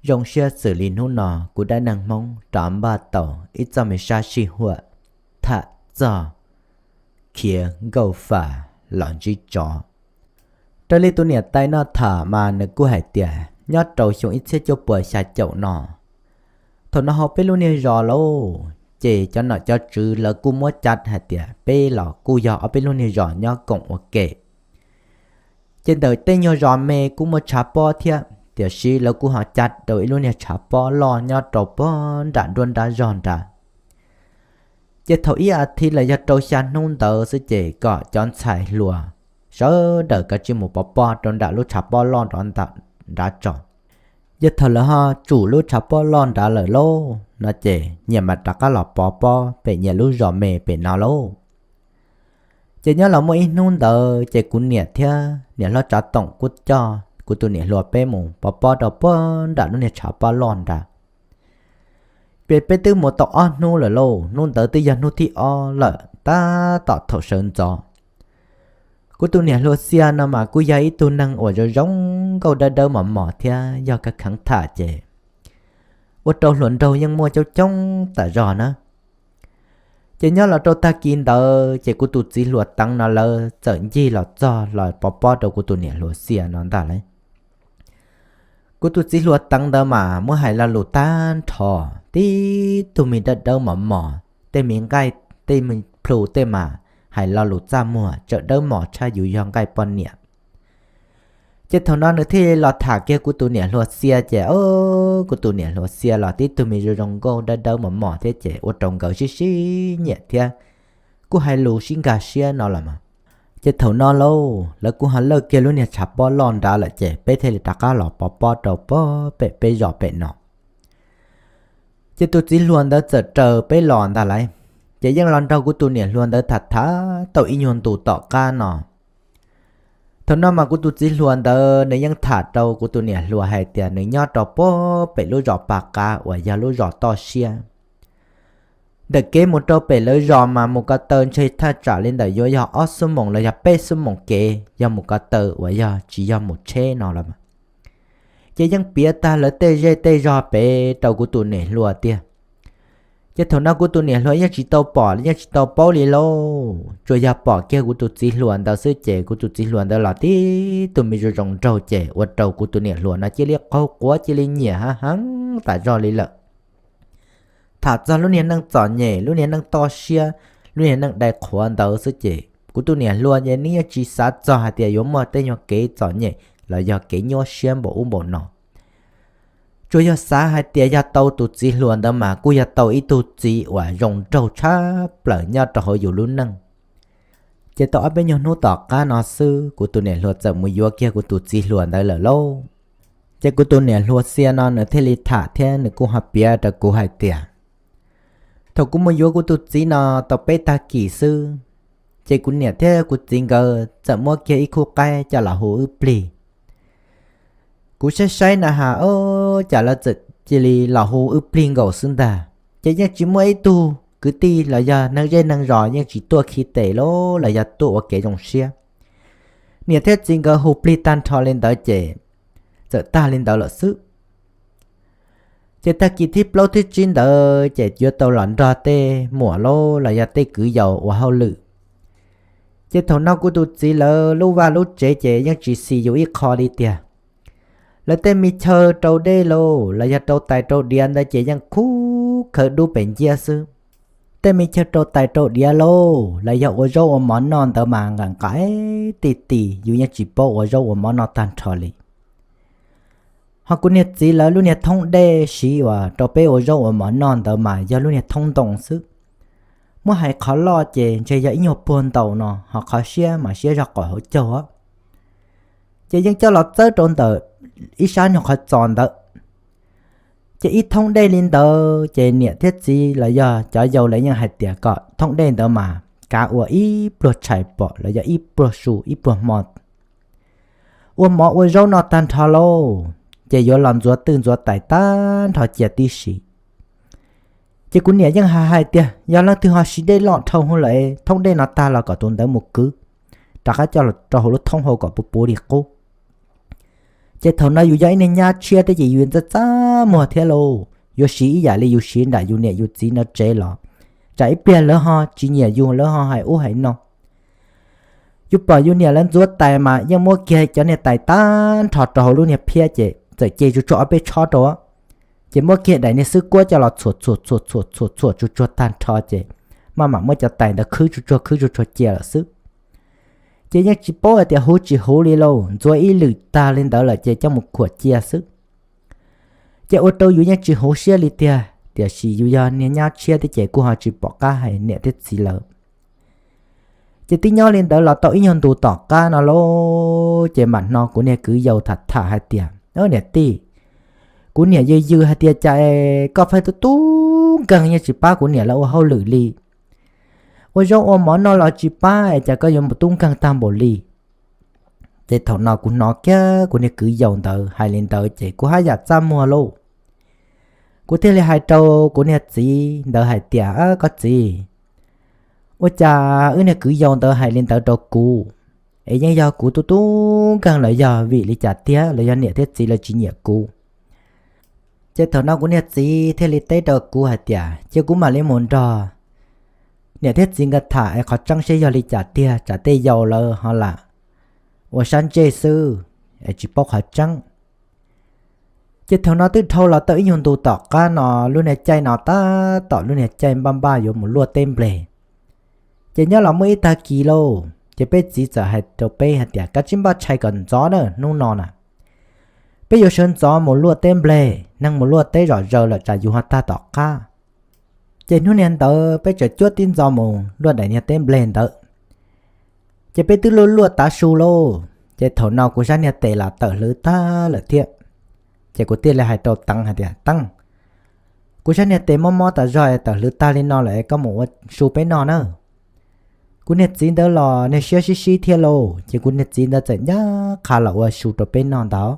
Zoo siab xws li hnub no kuv dab neeg Hmoob rov npaj tau ib txoj me sab sij huam tham txog khiav nkauj fam los ntsib tsov. Raws li tus niam tais no tham mas nws kuj hais tias nyob rau xyoo ib txhiab cuaj puas xya caum no, thaum no hauv peb lub niag zos lauj, ces cov nom cov tswv lawv kuj muab cav hais tias peb los kuj yog ob peb lub niag zos nyob koom ua ke. Ces ntawm tej nyuag zos me kuj muaj tshav pob thiab, tiam sis lawv kuj ho cav rau ib lub niag tshav pob loj nyob rau puag nram nruab nrab zog nrad. Ces thaum ib as thiv los yog rau xya hnub ntawd xwb ces kom cov ntxhais hluas sawv daws kav tsij mus pov pob rau nram lub tshav pob loj nrad tso. Yog thaum lawv ho tsum lub tshav pob loj nrad lawm lauj no ces nyias mam rov qab los pov pob pem nyias lub zos me pem no lauj. Ces nyob los muaj ib hnub ntawd ces kuv niam thiab niam hlob Tsav Toom kuj coj kuv tus niam hluas peb mus pov pob rau puag nram lub niag tshav pob loj nrad. Ces peb twb mus tau ob hnub lawm lauj, hnub ntawd twb yog hnub thib ob lawm tab tom thaum sawv ntxov. Kuv tus niam hluas Xia no mas kuj yog ib tug neeg uas zoo zoo nkauj dawb dawb mos mos thiab yog kheev kheev tham ces ua rau hluas nraug yeej muaj coob coob tas zog na. Ces nyob los rau tag kis ntawd ces kuv tus txiv hluas Teev no lawv txawm ncig los txog los pov pob rau kuv tus niam hluas Xia no ntag lauj. Kuv tus txiv hluas Teev ntawd mas muab hais lo lus tag nrho, tib tug me dawb dawb mos mos, tej me nqaij tej me plhu tej mas hais lo lus txaj muag tsawm dawb mos tshaj yus yog nqaij poj niam. Ces thaum no nws thiaj los tham kiag kuv tus niam hluas Xia ces, o, kuv tus niam hluas Xia los tib tug me zoo zoo nkauj dawb dawb mos mos thiab ces ua rau nkawd sib sib nyiam thiab kuj hais lus sib nkag siab no los mas. Ces thaum no lauj, lawv kuj ho lawj kiag lub niag tshav pob loj nrad lawm ces peb thiaj li rov qab los pov pob rau puag pem peb zos pem no. Ces tus txiv hluas ntawd txawm raws peb los ntag lauj. Ces yeej los nrog kuv tus niam hluas ntawd tham tham tau ib nyuag ntus tom qab no. Thaum no mas kuv tus txiv hluas ntawd nws yeej tham rau kuv tus niam hluas hais tias nws nyob rau puag pem lub zos Pas Qav uas yog lub zos toj siab. Ntawm kev mus rau pem lawv zos mas mus ko taw ntshe thaj tsam li ntawm yuav yog ob xuab moos los yog peb xuab moos kev yog mus ko taw uas yog tsis yog mus tsheb no los mas. Ces yeej piav tag lawv tej zej tej zog pem rau kuv tus niam hluas tiag. Ces thaum no kuv tus niam hluas yeej tsis tau pom yeej tsis tau paub li lauj, tsuas yog pom kiag kuv tus txiv hluas ntawd xwb ces kuv tus txiv hluas ntawd los tib tug me zoo zoo nraug ces ua rau kuv tus niam hluas no cia li qaug quav cia li nyiam heev heev tas zog li lawm. Tham txog lub niag neej txom nyem lub niag neej toj siab, lub niag neej dai qhuav ntawd xwb ces kuv tus niam hluas ces nws yeej tsis xav txog hais tias yuav muaj tej nyuag kev txom nyem los yog kev nyuaj siab npaum ub npaum no. Tsuas yog xav hais tias yog tau tus txiv hluas ntawd mas kuj yog tau ib tug txiv uas zoo nraug tshaj plaws nyob rau hauv yus lub neej. Ces tau ob peb nyuag hnub tom qab no xwb kuv tus niam hluas txawm mus yuav kiag kuv tus txiv hluas ntawd lawm lauj. Ces kuv tus niam hluas Xia no nws thiaj li tham thiab nws kuj ho piav rau kuv hais tias thaum kuv mus yuav kuv tus txiv no tau peb tag kis xwb, ces kuv niam thiab kuv txiv nkawd txawm muab kiag ib khub qaib coj los hu wb plig. Kuv saib saib na has, o, cas lawv txawm cia li los hu wb plig nkaus xwb ntag. Ces yeej tsis muaj ib tug kwv tij los yog neeg zej neeg zos yeej tsis tuaj khi tes los los yog tuaj ua kev zoo siab. Niam thiab txiv nkawd hu plig tag nrho li ntawd ces txawm tag li ntawd lawm xwb. Ces tag kis thib plaub thib tsib ntawd ces yuav tau los nrog tej muam los los yog tej kwv yau ua hauj lwm. Ces thaum no kuv tus txiv lawv lub vaj lub tsev ces yeej tsis xis yus ib qho li tiag. Lawv tej me chaw rau dej lauj los yog rau tais rau diav ntawd ces yeej khuv khawv dub pes nciab xwb. Tej me chaw rau tais rau diav lauj los yog ua zaub ua mov noj ntawd mas nqaim nqaim ti ti, yus yeej tsis paub ua zaub ua mov noj tag nrho li. Ho kuv niag txiv lawv lub niag thoob dej siv uas rau peb ua zaub ua mov noj ntawd mas yog lub niag thoob ntoo xwb. Muab hais qhov loj ces ntshe yog ib nyuag puag ntaus no, ho qhov siab mas siab zog qaum hauv caug. Ces yeej coj los txawb rau ntawm ib sab nyuag qhov txos ntawd. Ces ib thoob dej li ntawd ces niam thiab txiv los yog cov yau lawv yeej hais tias kom thoob dej ntawd mas kav ua ib pluag tshais pom los yog ib pluag su ib pluag hmo ua mov ua zaub noj tag nrho lauj, ces yuav los ntxuav twj ntxuav tais tag nrho cia tib si. Ces kuv niam yeej hais hais tias yog leej twg ho siv dej loj dhau hwv lawm, thoob dej no tag los kom tus ntawd mus kwv rov qab coj rau hauv lub thoob hauv kom puv puv li qub. Ces thaum no yus yog ib niag nyab tshiab thiab ces yus txaj txaj muag thiab lauj, yuav siv ib yam li yus siv nram yus niam yus txiv no tsev los tsam ib pliag lawv ho tsis nyiam yus, lawv ho hais ub hais no. Yus pom yus niam lawv ntxuav tais mas yeej muab kiag cov niag tais tag nrho rau hauv lub niag phiab ces txawm ce tsuag tsuag ob peb tshob rau, ces muab kiag daim niag xwb kuab coj los txhuam txhuam txhuam txhuam txhuam tsuag tsuag tag nrho ces maj mam muab cov tais ntawd khwb tsuag tsuag khwb tsuag tsuag cia lawm xwb. Ces yeej tsis paub hais tias huv tsis huv li lauj, ntxuav ib lwm tag li ntawd lawm ces coj mus khuam cia xwb. Ces ua rau yus yeej tsis huv siab li tiag, tiam sis yus yog niag nyab tshiab thiab ces kuj ho tsis pom qab hais niam thiab txiv lawv. Ces twb nyob li ntawd los tau ib nyuag ntus tom qab no lauj, ces mam hnov kuv niag kwv yau tham tham hais tias, Niam tij, kuv niam yws yws hais tias cas es koj pheej tub tub nkeeg yeej tsis pab kuv niam lawv ua hauj lwm li. Ua zaub ua mov noj los tsis pab es cas koj yuav mus tub nkeeg tag npaum li. Ces thaum no kuv hnov kiag kuv niag kwv yau ntawd hais li ntawd ces kuv haj yam txaj muag lauj. Kuv thiaj li hais rau kuv niag txiv ntawd hais tias, Koj txiv, ua cas wb niag kwv yau ntawd hais li ntawd rau kuv, es yeej yog kuv tub tub nkeeg los yog vim li cas tiag los yog niam thiab txiv lawv tsis nyiam kuv? Ces thaum no kuv niag txiv thiaj li teb rau kuv hais tias, Cia kuv mam li mus nrog niam thiab txiv nkawd tham es qhov tseeb seb yog li cas tiag, tsam tej yau lawv ho lam ua sab ntsej xwb es tsis paub qhov tseeb. Ces thaum no twb dhau los tau ib nyuag ntus tom qab no, lub niag caij no tab tom lub niag caij npaj npaj yuav mus luaj teb npleg. Ces nyob los muaj ib tag kis lauj, ces peb txiv txawm hais rau peb hais tias, Kav tsij npaj tshais kom ntxov na, hnub no na peb yuav sawv ntxov mus luaj teb npleg, neeg mus luaj teb zom zaws lawm tsam yus ho tag tom qab. Ces hnub niag ntawd peb tseem cuab tib ntxov mus luaj daim niag teb npleg ntawd. Ces peb twb luaj luaj tav su lauj, ces thaum no kuv sab niag tes los tawm hlwv tag lawm thiab. Ces kuv thiaj li hais rau Teev hais tias, Teev, kuv sab niag tes mob mob tas zog es tawm hlwv tag li no lawm es koj mus ua su peb noj na. Kuv niag txiv ntawd los niag siab sib sib thiab lauj, ces kuv niag txiv ntawd txawm ncaj qha los ua su rau peb noj ntawd.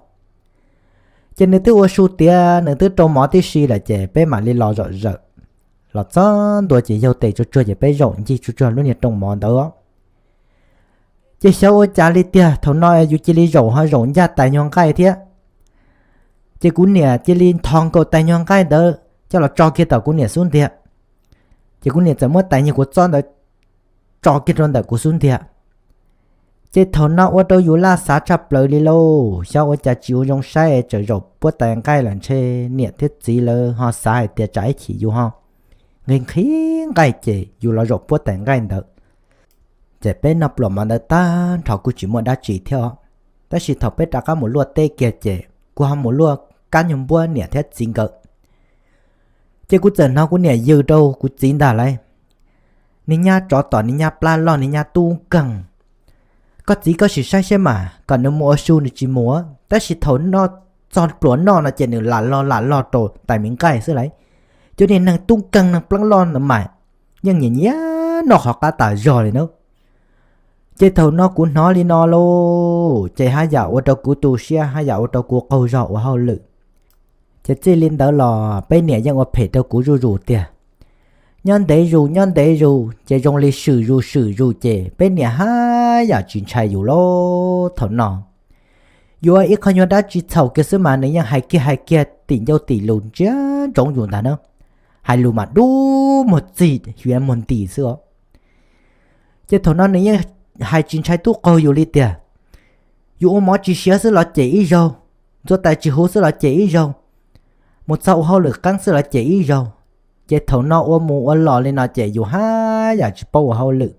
Ces nws twb ua su tiav, nws twb rau mov tib si lawm ces peb mam li los zom zawm. Los txog ntua ces yaug tes tsuag tsuag ces peb zaum ncig tsuag tsuag lub niag rooj mov ntawd. Ces xyov ua cas li tiag, thaum no yus cia li zaum ho zaum ncaj tais nyuag nqaij thiab. Ces kuv niam cia li nthos nkaus tais nyuag nqaij ntawd coj los tso kiag tom kuv niam xub ntiag. Ces kuv niam txawm muab tais nyuag kua txob ntawd tso kiag rau ntawm kuv xub ntiag. Ces thaum no ua rau yus laj xav tshaj plaws li lauj, xyov ua cas tsis ua zoo saib, tseem zaum puab tais nqaij lawm ntshe niam thiab txiv lawv ho xav hais tias tsam ib chim yus ho nqhis nqhis nqaij ces yus los zaum puab tais nqaij ntawd. Ces peb noj pluas mov ntawd tag nrho kuj tsis muaj dab tsi thiab os. Tab sis thaum peb rov qab mus luaj teb kiag ces kuv ho mus luaj kab nyuag npuab niam thiab txiv nkawd. Ces kuv txawm hnov kuv niam yws rau kuv txiv ntag lauj, Niag nyab tsov tom, niag nyab plab loj, niag nyab tub nkeeg. Koj txiv koj sim saib saib mas, kom nws mus ua su nws tsis mus, tab sis thaum noj txog pluas noj no ces nws lam log lam log rau tais me nqaij xwb lauj. Cov niag neeg tub nkeeg neeg plab loj no mas yeej nyiam nyiam noj qhov qab tas zog li na. Ces thaum no kuv hnov li no lauj, ces haj yam ua rau kuv tu siab, haj yam ua rau kuv qaug zog ua hauj lwm. Ces txij li ntawd los peb niam yeej ua phem rau kuv zuj zus tiag. Nyob ntev zus nyob ntev zus ces zoo li swm zus swm zus ces peb niam haj yam tsis ntshai yus lauj. Thaum no yuav ib qho nyuag dab tsi txhaum kiag xwb mas nws yeej hais kiag hais kiag tim ncauj tim lus ntsia ntsoov yus ntag na. Hais lus mas dub muag txig hiav muag ntis xwb os. Ces thaum no nws yeej hais tsis ntshai tub qaug yus li tiag. Yus ua mov tsis siav xwb los cem ib zaug, ntxuav tais tsis huv xwb los cem ib zaug, mus txog ua hauj lwm qeeb xwb los cem ib zaug. Ces thaum no ua mus ua los li no ces yus haj yam tsis paub ua hauj lwm.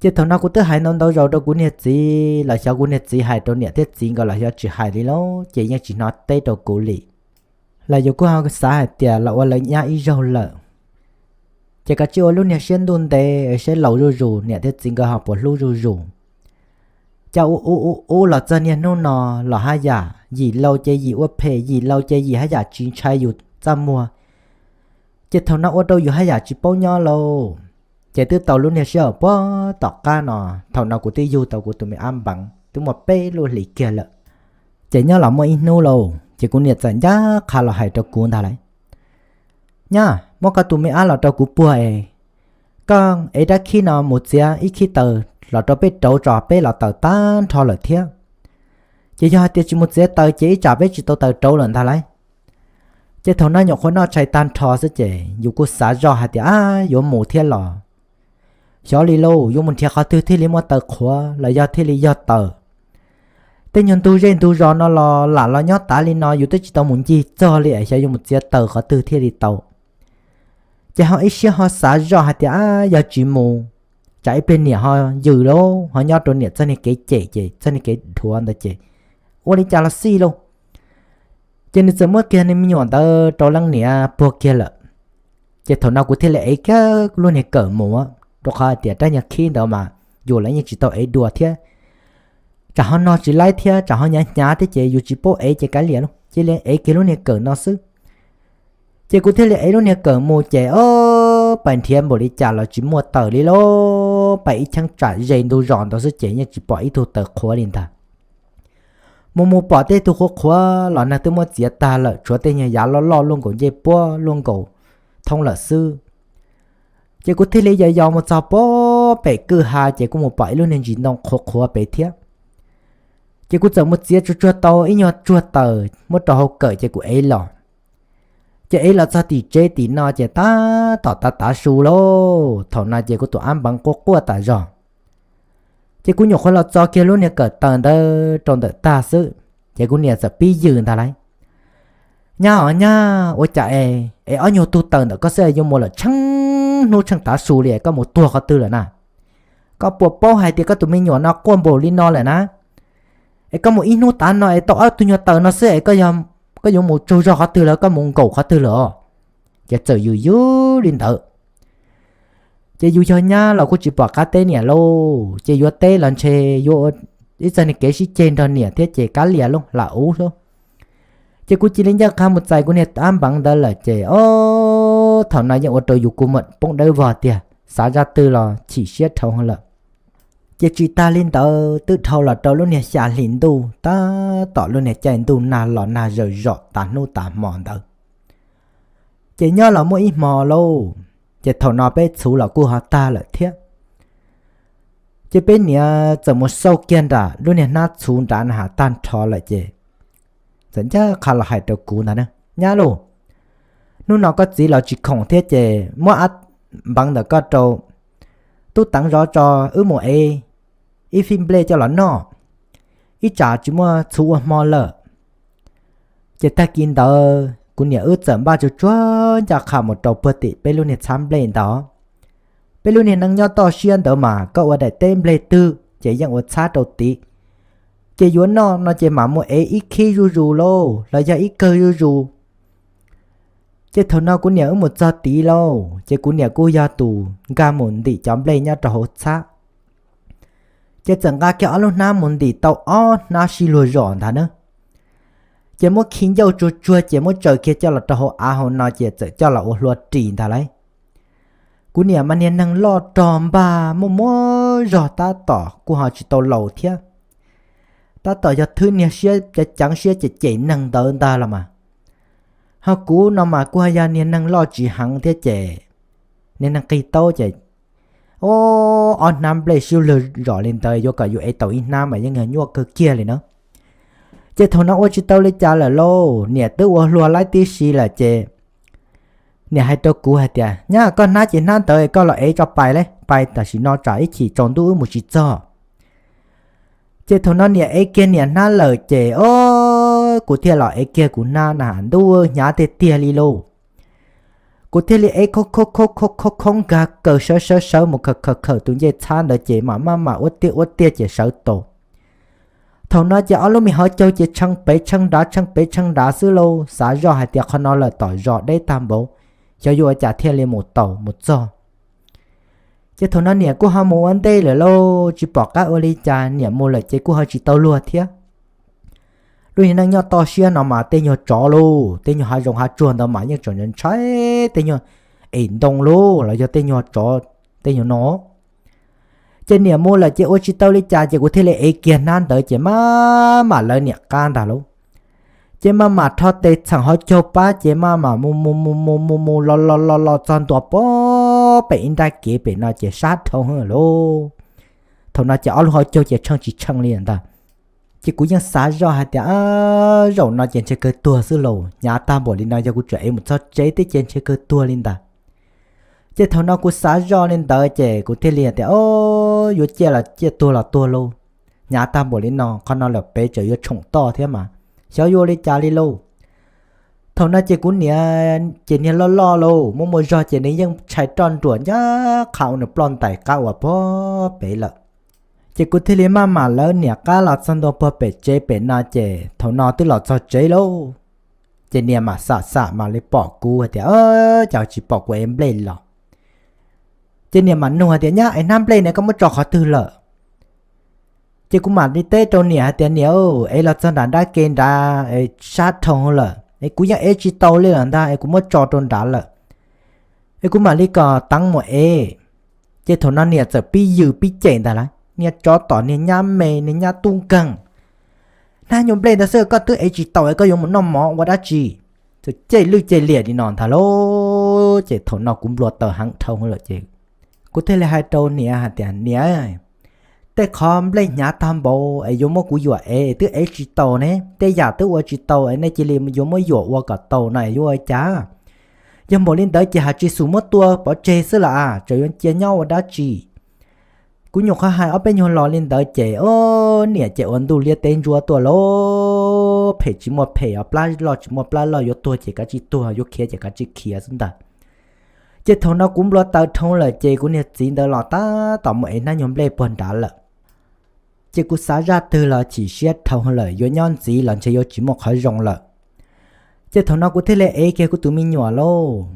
Ces thaum no kuv twb hais ntau ntau zaus rau kuv niag txiv los xyov kuv niag txiv hais rau niam thiab txiv nkawd los xyov tsis hais li lauj, ces yeej tsis hnov teb rau kuv li. Los yus kuj ho xav hais tias los ua lawv nyab ib zaug lawm, ces kav tsij ua lub niag siab ntuj ntev seb laus zuj zus niam thiab txiv nkawd ho puas hlub zuj zus. Cas ua ua ua ua los txog niaj hnub no los haj yam yim laus ces yim ua phem, yim laus ces yim haj yam tsis ntshai yus txaj muag. Ces thaum no ua rau yus haj yam tsis paub nyob lauj. Ces twb tau lub niag sij hawm puag tom qab no, thaum no kuv twb yug tau kuv tus me ab npeev twb muaj peb lub hlis kiag lawm. Ces nyob los muaj ib hnub lauj, ces kuv niam txawm ncaj qha los hais rau kuv ntag lauj, Nyab, muab koj tus me ab los rau kuv puag es, koj ev dab khib no mus txiav ib khib taws los rau peb rauv tso, peb los taws tag nrho lawm thiab. Ces yog hais tias tsis mus txiav taws ces ib tsam peb tsis tau taws rauv lawm ntag lauj. Ces thaum no nyuam qhuav noj tshais tag nrho xwb ces yus kuj xav zoj hais tias, ab, yuav mus thiab los xyov li lauj, yuav mus nrhiav qhov twg thiaj li muaj taws qhuav los yog thiaj li yog taws. Tej nyuag ntug zej ntug zos no los lam los nyob tav li no, yus twb tsis tau mus ncig txog li es xyov yuav mus txiav taws qhov twg thiaj li tau. Ces ho ib siab ho xav zoj hais tias, ab, yog tsis mus, tsam ib pliag niam ho yws lauj, ho nyob rau niam txoj niag kev cem ces txoj niag kev dhuav ntawd ces ua li cas los xij lauj. Ces nws txawm muab kiag nws me nyuam ntawd rau leej niam puag kiag lawm. Ces thaum no kuv thiaj li ev kiag lub niag kawm mus, rau qhov hais tias rab nyuag khib ntawd mas yus los yeej tsis tau ev dua thiab, tsam ho no tsis laib thiab tsam ho hnyav hnyav thiab ces yus tsis paub ev ces kav liam lauj, cia li ev kiag lub niag kawm no xwb. Ces kuv thiaj li ev lub niag kawm mus ces, o, pais nrhiav npaum li cas los tsis muaj taws li lauj, pais ib cheeb tsam ze ntug zos ntawd xwb ces yeej tsis pom ib tug taws qhuav li ntag. Mus mus pom tej tug qhuav qhuav los neeg twb muab txiav tag lawm, tshuav tej nyuag yav loj loj luaj nkaus ncej puab luaj nkaus thoob lawm xwb. Ces kuv thiaj li yos yos mus txog pem kwj ha ces kuj mus pom ib lub niag ntsis ntoo qhuav qhuav pem thiab. Ces kuv txawm mus txiav tsuag tsuag tau ib nyuag tsuag taws muab rau hauv kawm ces kuv ev los. Ces ev los txog tim tsev tim no ces tab tom tav tav su lauj, thaum no ces kuv tus ab npeev quaj quaj tas zog. Ces kuv nyuam qhuav los txo kiag lub niag kawm taws ntawd rau ntawm tag xwb, ces kuv niam txawm pib yws ntag lauj. Nyab os nyab, ua cas es ev ob nyuag tug taws ntawm koj xwb yuav mus lawm tsheej hnub tsheej tav su li, koj mus tuag qhov twg lawm na? Koj puas paub hais tias koj tus me nyuam no quaj npaum li no lawm na? Es koj mus ib hnub tav no es tau ob tug nyuag taws no xwb es koj yuav mus tsaug zog qhov twg lawm, koj mus nkaum qhov twg lawm os? Ces txawm yws yws li ntawd. Ces yus yog nyab los kuj tsis pom qab teb niam lauj, ces yuav teb los ntshe yuav ua ib txoj niag kev sib ceg nrog niam thiab ces kav liam lauj, lam ub lauj. Ces kuv cia li ncaj qha mus txais kuv niag ab npeev ntawd lawm ces, o, thaum no yeej ua rau yus kua muag poob dawb vog tiag, xav zaj twg los chim siab dhau lawm. Ces tsis tas li ntawd twb dhau los rau lub niag xya hli ntuj tab tom lub niag caij ntuj nag los nag zawm zom tas hnub tas hmo ntawd. Ces nyob los muaj ib hmo lauj, ces thaum no peb txhuv los kuj ho tag lawm thiab. Ces peb niam txawm mus xauj kiag nram lub niag hnab txhuv nrad na has tag nrho lawm ces txawm ncaj qha los hais rau kuv ntag na, nyab lauj, hnub no koj txiv los tsis khoom thiab ces muab ab npeev ntawm koj rau tub teev zov tso, wb mus ev ib fij nplej coj los noj, ib tsam tsis muaj txhuv ua hmo lawm. Ces tag kis ntawd kuv niam wb txawm npaj tsuag tsuag ncaj qha mus rau puag tim peb lub niag txhab nplej ntawd. Peb lub niag neej nyob toj siab ntawd mas koj ua daim teb nplej twg ces yeej ua txhab rau tid. Ces yuav noj no ces mam mus ev ib khib zuj zus lauj, los yog ib kawg zuj zus. Ces thaum no kuv niam wb mus txog tid lauj, ces kuv niam kuj yog tus nkag mus ntim cov nplej nyob rau hauv txhab. Ces txawm nqa kiag ob lub hnab mus ntim tau ob hnab sib luag zos ntag na. Ces muab khi ncauj tsuag tsuag ces muab tsaws kiag coj los rau hauv av hauv no ces txawm coj los ua hlua ris ntag lauj. Kuv niam mas niag neeg loj rog npag muaj muaj zog tab tom kuj ho tsis tau laus thiab, tab tom yog thwb niag siab ceev ceev siab cem cem neeg ntawd ntag los mas. Ho kuv no mas kuj ho yog niag neeg loj tsis heev thiab ces niag neeg qig taub ces, o, ob hnab nplej sib luag zos li ntawd yuav kom yus ev tau ib hnab mas yeej yog nyuaj kawg kiag li na. Ces thaum no ua tsis tau li cas lawm lauj, niam twb ua hlua laib tib si lawm ces niam hais rau kuv hais tias, nyab, koj hnab ces hnab ntawd koj los ev tso pais lauj, pais tam sim no tsam ib chim tsaus ntuj wb mus tsis txog. Ces thaum no niam ev kiag niam hnab lawm ces, o, kuv thiaj los ev kiag kuv hnab na, ntuj, hnyav tiag tiag li lauj. Kuv thiaj li ev khoob khoob khoob khoob khoob nkag kaws sawv sawv sawv mus khaws khaws khaws tus ncej txhab ntawd ces mam maj mam ua tiag ua tiag ces sawv tau. Thaum no ces ob lub me hauv caug ces tshee pem tshee nrad tshee pem tshee nrad xwb lauj, xav zoj hais tias qhov no lawm tom zos deb tag npaum, xyov yuav ua cas thiaj li mus tau mus txog. Ces thaum no niam kuj ho mus ua ntej lawm lauj, tsis pom qab ua li cas, niam mus lawm ces kuj ho tsis tau luag thiab. Lub niag neej nyob toj siab no mas tej nyuag tsov lauj, tej nyuag hav zoov hav tsuag ntawd mas yeej tseem ntshai tej nyuag em ntoo lauj los yog tej nyuag tsov tej nyuag no. Ces niam mus lawm ces ua tsis tau li cas ces kuv thiaj li ev kiag hnab ntawd ces maj mam lawv niam qab ntag lauj. Ces maj mam rho tes txheem hauv caug pab ces maj mam mus mus mus mus mus mus los los los los txog ntua pem ib nrab kev pem no ces sab dhau lauj. Thaum no ces ob lub hauv caug ces tshee tsis tshee li ntag. Ces kuv yeej xav zoj hais tias, Zaum no ces ntshe kawg tuag xwb lauj, hnyav tag npaum li no yog kuv tseem ev mus txog tsev thiab ces ntshe kawg tuag li ntag. Ces thaum no kuv xav zoj li ntawd ces kuv thiaj li tias, O, yuav ciaj los ciaj, tuag los tuag lauj, hnyav tag npaum li no, qhov no lawm pem tseem yuav tshoom toj thiab mas, xyov yuav ua li cas li lauj. Thaum no ces kuv niam ces niag loj loj lauj, muaj muaj zog ces nws yeej tshais roj nruam ncaj qha ua nws ploj ntais qab uas puag pem lawm. Ces kuv thiaj li maj mam lawv niam qab los txog ntua puag pem tsev pem no ces thaum no twb los txog tsev lauj. Ces niam mam xam xam mam li pom kuv hais tias, Cas tsis pom kuv ev nplej los? Ces niam mam nug hais tias, Nyab, es hnab nplej ne koj muab tso qhov twg lawm? Ces kuv mam li teb rau niam hais tias, Niam, ev los txog nram nrab ke nrad sab dhau lawm es kuv yeej ev tsis tau li lawm ntag es kuv muab tso rau nrad lawm, es kuv mam li kom teev mus ev. Ces thaum no niam txawm pib yws pib cem ntag lauj, Niag tsov tom niag nyab me, niag nyab tub nkeeg, hnab nyuag nplej ntawd xwb koj twb ev tsis tau es koj yuav mus noj mov ua dab tsi? Txawm cem lwj cem liam li no ntag lauj. Ces thaum no kuv nplua taws heev dhau lawm ces kuv thiaj li hais rau niam hais tias, Niam, tej qhov nplej hnyav tag npaum es yuav muab kuv yuam ev twb ev tsis tau ne, tej yam twb ua tsis tau es nej cia li yuav muab yuam ua kom tau no es yuav ua cas? Yog npaum li ntawd ces hais tsis xus muab tua pov tseg xwb las, tseem yuav cia nyob ua dab tsi? Kuv nyuam qhuav hais ob peb nyuag los li ntawd ces, o, niam ces ua ntuj liab teb ntsuab tuaj lauj, phem tsis muaj phem os, plab loj tsis muaj plab loj, yuav tuag ces kav tsij tuag, yuav khiav ces kav tsij khiav xwb ntag. Ces thaum no kuv nplua taws dhau lawm ces kuv niag txiv ntawd los tab tom mus ev hnab nyuag nplej puag nrad lawm. Ces kuv xav zaj twg los chim siab dhau lawm, yuav nyob ntxiv los ntshe yuav tsis muaj qhov zoo lawm. Ces thaum no kuv thiaj li ev kiag kuv tus me nyuam lauj.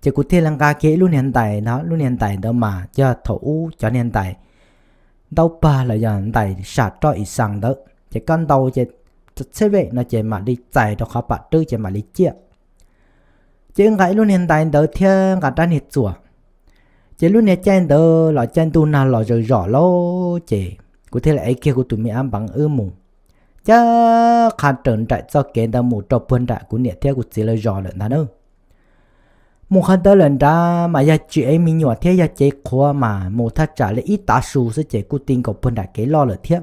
Ces kuv thiaj li nqa kiag ib lub niag ntais no, lub niag ntais ntawd mas yog thaum ub cov niag ntais ntaub pag los yog ntais sam roj ib xaas ntawd, ces koj ntaus ces txheb vej no ces mam li txais rau qhov pam rwb ces mam li ciaj. Ces wb nqa ib lub niag ntais ntawd thiab nqa rab niag txuas. Ces lub niag caij ntawd los caij ntuj nag los zaws zom lauj, ces kuv thiaj li ev kiag kuv tus me ab npeev wb mus ncaj qha raws nraim txoj kev ntawd mus rau puag nram kuv niam thiab kuv txiv lawv zos lawm ntag na. Mus qhov ntawd lawm nrad mas yog tsis ev me nyuam thiab yog cev qhuav mas mus thaj tsam li ib tav su xwb ces kuj ti nkaus puag nram kev loj lawm thiab.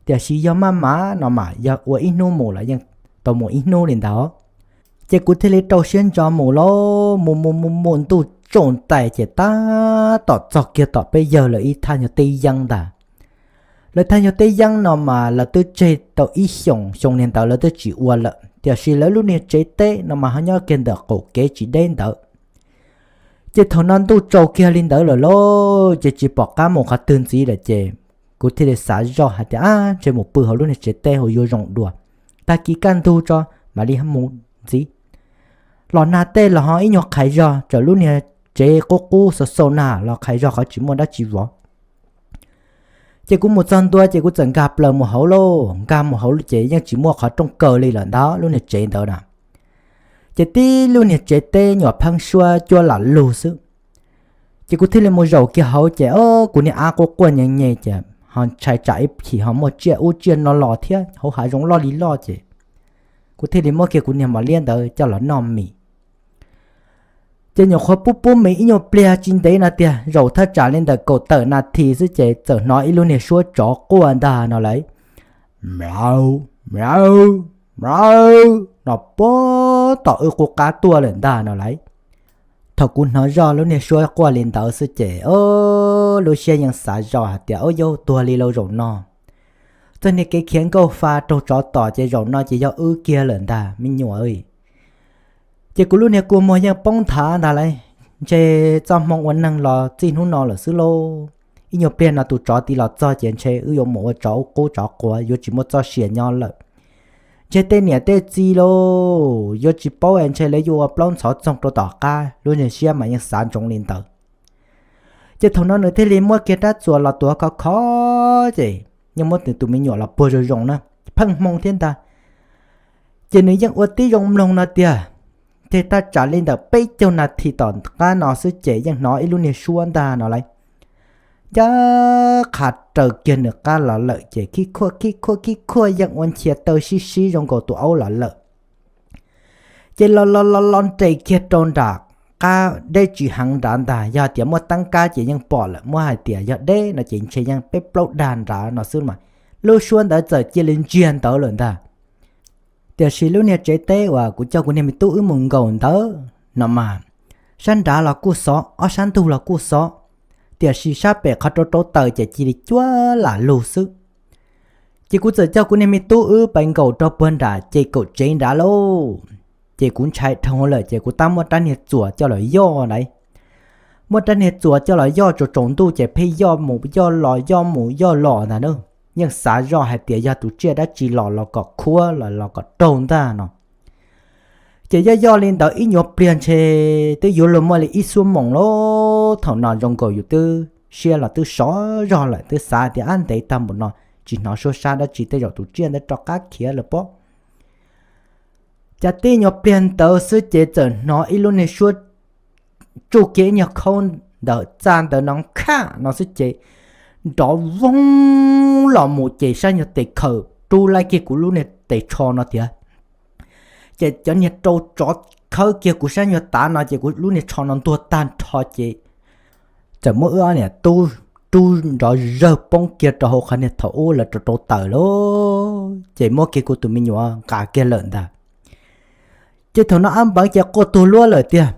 Tiam sis yog maj mam no mas yog ua ib hnub mus los yeej tau mus ib hnub li ntawd. Ces kuv thiaj li rau siab ntso mus lauj, mus mus mus mus ntuj tsaus ntais ces tab tom txog kiag tom peb yawg lawv ib thaj nyuag teb yeeb ntag. Lawv thaj nyuag teb yeeb no mas lawv twb tseg tau ib xyoos, xyoo niag ntawd lawv twb tsis ua lawm, tiam sis lawv lub niag tsev teb no mas ho nyob kiag ntawm qaum kev tsis deb ntawd. Ces thaum no ntuj tsaus kiag li ntawd lawm lauj, ces tsis pom qab mus qhov twg ntxiv lawm ces kuv thiaj li xav zoj hais tias, Ab, ntshe mus pw hauv lub niag tsev teb hauv yuav zoo dua, tag kis kaj ntug tso mam li mus ntxiv. Los nag tej los ho ib nyuag qhais zog, tsam lub niag tsev qub qub xau xau nag los qhais zog qhov tsis muaj dab tsi vov. Ces kuv mus txog ntua ces kuv txawm nkag plaws mus hauv lauj, nkag mus hauv ces yeej tsis muaj qhov rooj kaw li lawm ntag lub niag tsev ntawd na. Ces tib lub niag tsev teb nyuam pheeb suab cuab lam lug xwb. Ces kuv thiaj li mus zaum kiag hauv ces, o, kuv niag ab quaj quaj nyeg nyeg ces ho ntshai tsam ib chim ho muaj tsiaj ub tsiaj no los thiab hauv hav zoov loj li loj ces kuv thiaj li muab kiag kuv niag mos liab ntawd coj los noj mis. Ces nyuam qhuav pub pub mis ib nyuag pliag tsis ntev no tiag, zaum thaj tsam li ntawm kaum tawm nas this xwb ces txawm hnov ib lub niag suab tsov quaj ntag no lauj. Mlauj, mlauj, mlauj no puag tom wb qub qab tuaj lawm ntag no lauj. Thaum kuv hnov zoj lub niag suab quaj li ntawd xwb ces, o, lub siab yeej xav zoj hais tias, o, yog tuag li lauj zaum no. Txoj niag kev khiav nkauj fa raug tsov tom ces zaum no ces yog wb kiag lawm ntag me nyuam. Ces kuv lub niag kua muag yeej poob nthav ntag lauj, ntshe txoj hmoo ua neeg los txij hnub no lawm xwb lauj. Ib nyuag pliag no tus tsov tiv los txog ces ntshe wb yuav mus ua tsov ub qub tsov quav, yuav tsis muaj txoj sia nyob lawm. Ntshe tej niam tej txiv lauj yuav tsis paub es ntshe lawv yuav ua plaub ntxhov txoog rau tom qab, lub niag siab mas yeej xav ntsoov li ntawd. Ces thaum no nws thiaj li muab kiag rab txuas los tuav khov kho, ces yeej muab tus me nyuam los puag zoo zoo na, pheej hmoo thiab ntag. Ces nws yeej ua tib zoo mloog no tiag, ces thaj tsam li ntawm peb caug nas this tom qab no xwb ces yeej hnov ib lub niag suab ntag no lauj. Ncaj qha raws kiag nws qab los lawm ces khib khuaj khib khuaj khib khuaj yeej ua nchia taw sib sib zoo nkaus tus aub los lawm. Ces los los los los nres kiag rau nram qab deb tsis heev nrad ntag, yog tias muaj teeb kab ces yeej pom lawm, muab hais tias yog deb no ces ntshe yeej peb plaub dag nrad no xwb mas, lub suab ntawd txawm cia li ntsiag ntawd lawm ntag. Tiam sis lub niag tsev teb uas kuv coj kuv niag me tub wb mus nkaum ntawd no mas, sab nrad los kuj xov, ob sab ntug los kuj xov, tiam sis sab pem qhov rau rau taws ces cia li cuab lam lug xwb. Ces kuv txawm coj kuv niag me tub wb pais nkaum rau puag nram ces kaum tsev nrad lauj. Ces kuv ntshai dhau lawm ces kuv tab muab rab niag txuas coj los yoj ntawd. Muab rab niag txuas coj los yoj tsaus tsaus ntuj ces pheej yoj mus yoj los yoj mus yoj los ntag na. Yeej xav zoj hais tias yog tus tsiaj dab tsi los los kom khuab los los kom raug ntag no. Ces yoj yoj li ntawd ib nyuag pliag ntshe twb yuav luag muaj li ib xuab moos lauj. Thaum no zoo nkaus yus twb siab los twb sov zog lawm, twb xav tias ab ntev tag npaum no tsis hnov suab sab dab tsi, tej zaum tus tsiaj ntawd rov qab khiav lawm pob. Cas tib nyuag pliag ntawd xwb ces txawm hnov ib lub niag suab tsuj kiag ib nyuag khaub ntawm txaj ntawd no khaj no xwb ces nrov voog los mus ces sab nyuag tes khawm rub laib kiag kuv lub niag tes tsho no tiag. Ces cov niag rau tsov khawb kiag kuv sab nyuag tav no ces kuv lub niag tsho no ntuag tag nrho ces txawm muab wb ob niam tub rub nrov zawg poob kiag rau hauv qhov niag thaum ub lawv rau rau taws lauj. Ces muab kiag kuv tus me nyuam nqa kiag lawm ntag. Ces thaum no ab npeev ces quaj tuag luab lawm tiag.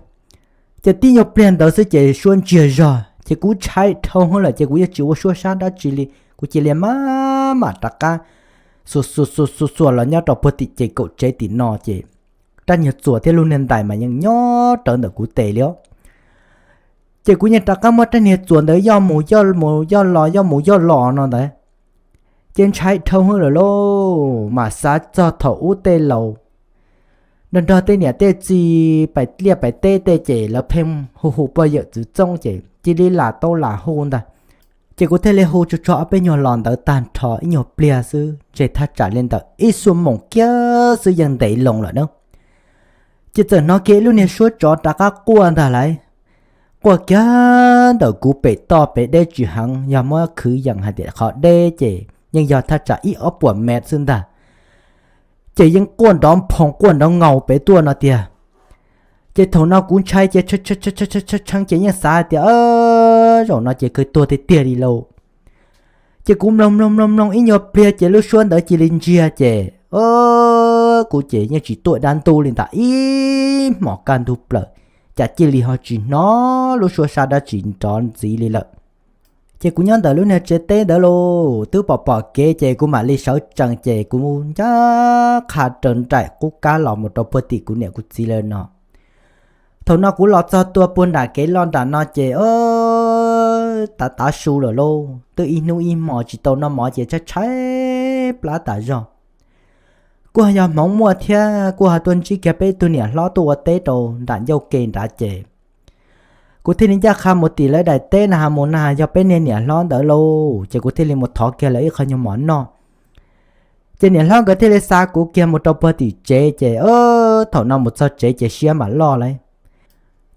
Ces tib nyuag pliag ntawd xwb ces suab ntsiag zog ces kuv ntshai dhau lawm ces kuv yeej tsis ua suab sab dab tsi li, kuv cia li maj mam rov qab xuas xuas xuas xuas xuas los nyob rau puag tim ces kaum tsev tim no ces rab niag txuas thiab lub niag ntais mas yeej nyob rawv ntawm kuv tes li os. Ces kuv yeej rov qab muab rab niag txuas ntawd yoj mus yoj mus yoj los yoj mus yoj los no ntawd. Ces ntshai dhau lawm lauj, mas xav txog thaum ub tej laus nrog nrog tej niam tej txiv pais liaj pais teb tej ces lawv pheej hu hu pog yawm txwv txoob ces cia li lam tau lam hu ntag. Ces kuv thiaj li hu tsuag tsuag ob peb nyuag los ntawd tag nrho ib nyuag pliag xwb, ntshe thaj tsam li ntawm ib xuab moos kiag xwb yeej ntev loo lawm na. Ces txawm hnov kiag ib lub niag suab tsov rov qab quaj ntag lauj. Quaj kiag ntawm kuv pem toj pem deb tsis heev, yog muab khwv yees hais tias qhov deb ces yeej yog thaj tsam ib ob puas mev xwb ntag. Ces yeej quaj nrov nphoo quaj nrov ngaus pem tuaj no tiag. Ces thaum no kuv ntshai ces tshee ces yeej xav hais tias zaum no ces kawg tuag tiag tiag li lauj. Ces kuv mloog mloog mloog mloog ib nyuag pliag ces lub suab ntawd cia li ntsiag ces kuv ces yeej tsis tuaj dab ntub li ntawd ib hmos kaj ntug plaws, cas cia li ho tsis hnov lub suab sab dab tsi nrov ntxiv li lawm. Ces kuv nyob ntawm lub niag tsev teb ntawd lauj, twb pom pom kev ces kuv mam li sawv tsees ces kuv ncaj qha raws nraim qub kab los mus rau puag tim kuv niam kuv txiv lawv no. Thaum no kuv los txog tua puag nram kev loj nram no ces tav tav su lawm lauj, twb ib hnub ib hmos tsis tau noj mov ces tshaib tshaib plab tas zog. Kuj yog hmoov muaj thiab kuj ho tuaj ntsib kiag peb tug niam hlob tuaj ua teb rau nram ncauj ke nrad ces kuv thiaj li ncaj qha mus tim lawv daim teb na has mus na has yog peb niag niam hlob ntawd lauj, ces kuv thiaj li mus thov kiag lawv ib qho nyuag mov noj. Ces niam hlob nkawd thiaj li xa kuv kiag mus rau puag tim tsev ces thaum no mus txog tsev ces siab mam loj lauj.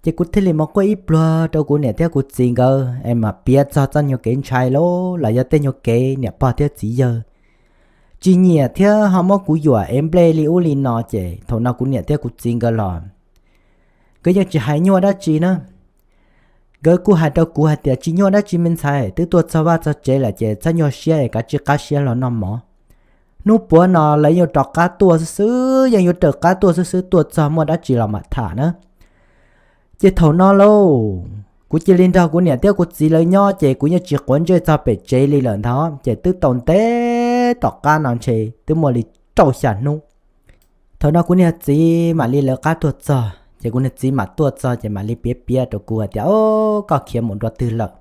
Ces kuv thiaj li mus quaj ib pluag rau kuv niam thiab kuv txiv nkawd es mam piav txog txoj nyuag kev ntshai lauj, los yog tej nyuag kev niam pog thiab txiv yawg tsis nyiam thiab ho muab kuv yuam ev nplej li ub li no ces thaum no kuv niam thiab kuv txiv nkawd los nkawd yeej tsis hais nyuaj dab tsi na. Nkawd kuj hais rau kuv hais tias tsis nyuaj dab tsi me ntxhais, twb tuaj txog vaj txog tsev lawm ces txhob nyuaj siab es kav tsij qab siab los noj mov. Hnub puav no lawv yuav rov qab tuaj xwb xwb, yeej yuav raws qab tuaj xwb xwb, tuaj txog muaj dab tsi los mam tham na. Ces thaum no lauj, kuv cia li nrog kuv niam thiab kuv txiv lawv nyob ces kuv yeej tsis quav ntsej txog pem tsev li lawm ntag, ces twb tau ntev tom qab no ntshe twb muaj li rau xya hnub. Thaum no kuv niag txiv mam li lawv qab tuaj txog ces kuv niag txiv mam tuaj txog ces mam li piav piav rau kuv hais tias, O, koj khiav mus dua twg lawm?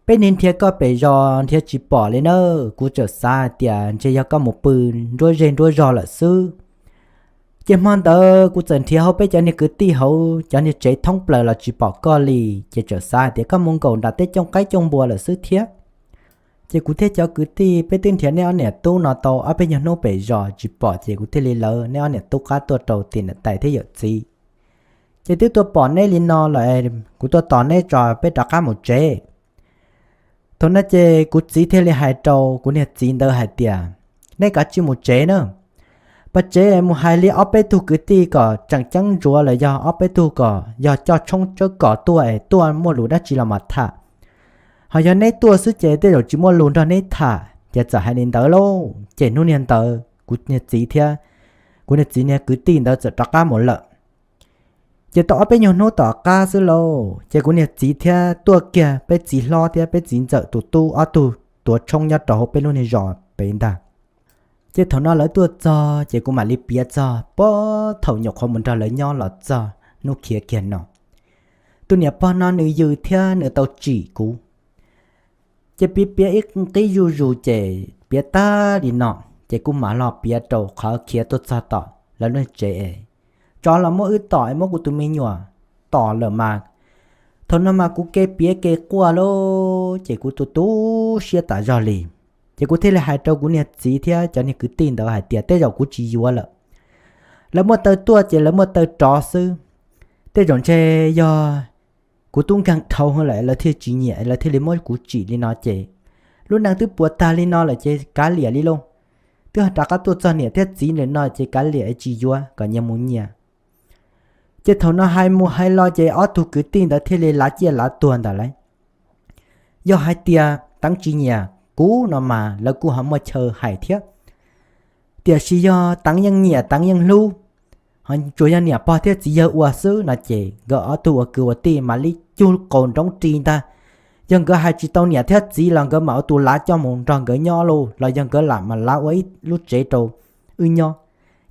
Peb niaj nrhiav koj pem zos nrhiav tsis pom li na. Kuv txawm xav hais tias ntshe yog koj mus pw nruab zej nruab zog lawm xwb. Ces hmo ntawd kuv txawm nrhiav hauv peb cov niag kwv tij hauv cov niag tsev thoob plaws los tsis pom koj li, ces txawm xav hais tias koj mus nkaum nram tej cooj qaib cooj npua lawm xwb thiab. Ces kuv thiab cov kwv tij peb twb nrhiav neb ob niam tub no tau ob peb nyuag hnub pem zos tsis pom ces kuv thiaj li lawv neb ob niam tub qab tuaj rau tim niam tais thiab yawm txiv. Ces twb tuaj pom neb li no lawm, kuv tuaj tos neb tso peb rov qab mus tsev. Thaum no ces kuv txiv thiaj li hais rau kuv niag txiv ntawd hais tias, Neb kav tsij mus tsev na. Pas tsev mus hais li ob peb tug kwv tij kom tseem ceeb ntsuav los yog ob peb tug kom yog coj tshoob tsawb kos tuaj es tuaj muaj lus dab tsi los mas tham. Ho yog neb tuaj xwb ces tej zaum tsis muaj lus nrog neb tham. Ces txawm hais li ntawd lauj, ces hnub niag ntawd kuv niag txiv thiab kuv niag txiv niag kwv tij ntawd txawm rov qab mus lawm. Ces tau ob peb nyuag hnub tom qab xwb lauj, ces kuv niag txiv thiab tuaj kiag peb txiv hlob thiab peb txiv ntxawm tus tub ob tug tuav tshoob nyob rau hauv peb lub niag zos pem ntag. Ces thaum no lawv tuaj txog ces kuv mam li piav txog puag thaum nyuam qhuav mus nrog lawv nyob los txog hnub khiav kiag no. Tus niam pog no nws yws thiab nws tau tsim kuv. Ces piav piav ib qib zuj zus ces piav tag li no, ces kuv mam los piav rau qhov khiav tuaj txog tom lawv lub tsev es tsov los muab wb tom es muab kuv tus me nyuam tom lawm mas thaum no mas kuv kev piav kev quaj lauj, ces kuv tu tu siab tas zog li. Ces kuv thiaj li hais rau kuv niag txiv thiab cov niag kwv tij ntawd hais tias tej zaum kuv tsis yuav lawm. Lawv muaj taw tuaj ces lawv muaj taw rov xwb. Tej zaum ntshe yog kuv tub nkeeg dhau lawm lawv thiaj tsis nyiam, lawv thiaj li muab kuv tsim li no ces lub neej twb puas tag li no lawm ces kav liam li lauj. Twb rov qab tuaj txog niam thiab txiv lawm no ces kav liam tsis yuav kom nyias mus nyias. Ces thaum no hais mus hais los ces ob tug kwv tij ntawd thiaj li lav ciaj lav tuag ntawd lauj. Yog hais tias Teev tsis nyiam kuv no mas lawv kuj ho muaj chaw hais thiab. Tiam sis yog Teev yeej nyiam Teev yeej hlub, ho tsuas yog niam pog thiab txiv yawg ua xwb no ces nkawd ob tug ua kwv ua tij mam li cug qaus nrov ris ntag. Yog nkawd hais tsis tau niam thiab txiv los nkawd mam ua tus lav coj mus nrog nkawd nyob lauj, los yog nkawd lam mam lav ua ib lub tsev rau wb nyob.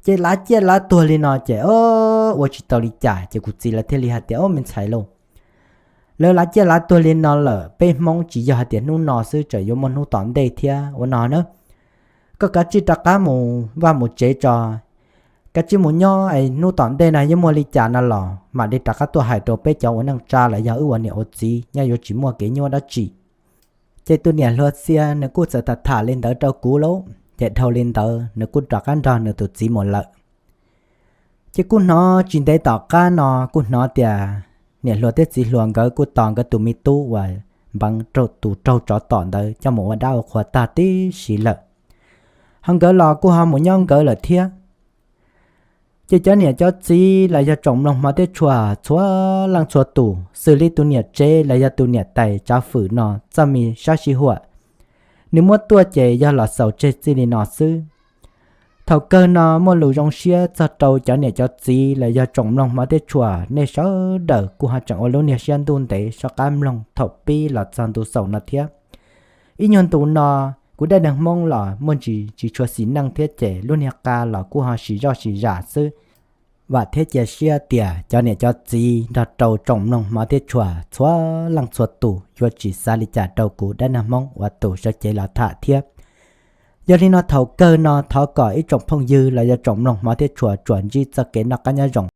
Ces lav ciaj lav tuag li no ces ua tsis tau li cas ces kuv txiv lawv thiaj li hais tias, Au, me ntxhais lauj, lawv lav ciaj lav tuag li no lawm, peb Hmoob tsis yog hais tias hnub no xwb, tseem yuav muaj hnub tom ntej thiab ua no na. Koj kav tsij rov qab mus vaj mus tsev tso, kav tsij mus nyob es hnub tom ntej no yeej muaj li cas no los mam li rov qab tuaj hais rau peb cov ua neej tsa los yog wb ua niam ua txiv nyob yuav tsis muaj kev nyuaj dab tsi. Ces tus niam hluas txia nws kuj txawm tham tham li ntawd rau kuv lauj, ces dhau li ntawd nws kuj rov qab nrog nws tus txiv mus lawm. Ces kuj hnov tsis ntev tom qab no kuj hnov tias niam hluas thiab txiv hluas nkawd kuj tos nkawd tus me tub uas npeev tus raug tsov tom ntawd coj mus ua dab ua qhua tag tib si lawm, ho nkawd los kuj ho mus nyob nkawd lawm thiab. Ces cov niam cov txiv los yog tsoom mloog hmov thiab tshua txhua leej txhua tus, xws li tus niam tsev los yog tus niam tais tsav fwm no txoj me sab sij huam nws muab tuaj ces yog los xaus tseg txij li no xwb. Thaum kawg no muaj lus zoo siab txog rau cov niam cov txiv los yog tsoom mloog hmov thiab tshua, nej sawv daws kuj ho tseem ua lub niag siab ntuj ntev soj qab mloog thaum pib los txog ntu xaus no thiab. Ib nyuag ntu no kuv Dab Neeg Hmoob los muaj ntsis tsis tshua xis neej thiab ces lub niag qa los kuj ho sis zoj sis zam xwb. Vam thiab cia siab tias cov niam cov txiv nrog rau tsoom mloog hmov thiab tshua txhua leej txhua tus yuav tsis xav li cas rau kuv Dab Neeg Hmoob ua tus sawv cev los tham thiab. Yog li no thaum kawg no thov kom ib tsoom phooj ywg los yog tsoom mloog hmov thiab tshua tsuas ntsib txoj kev noj qab nyob zoo.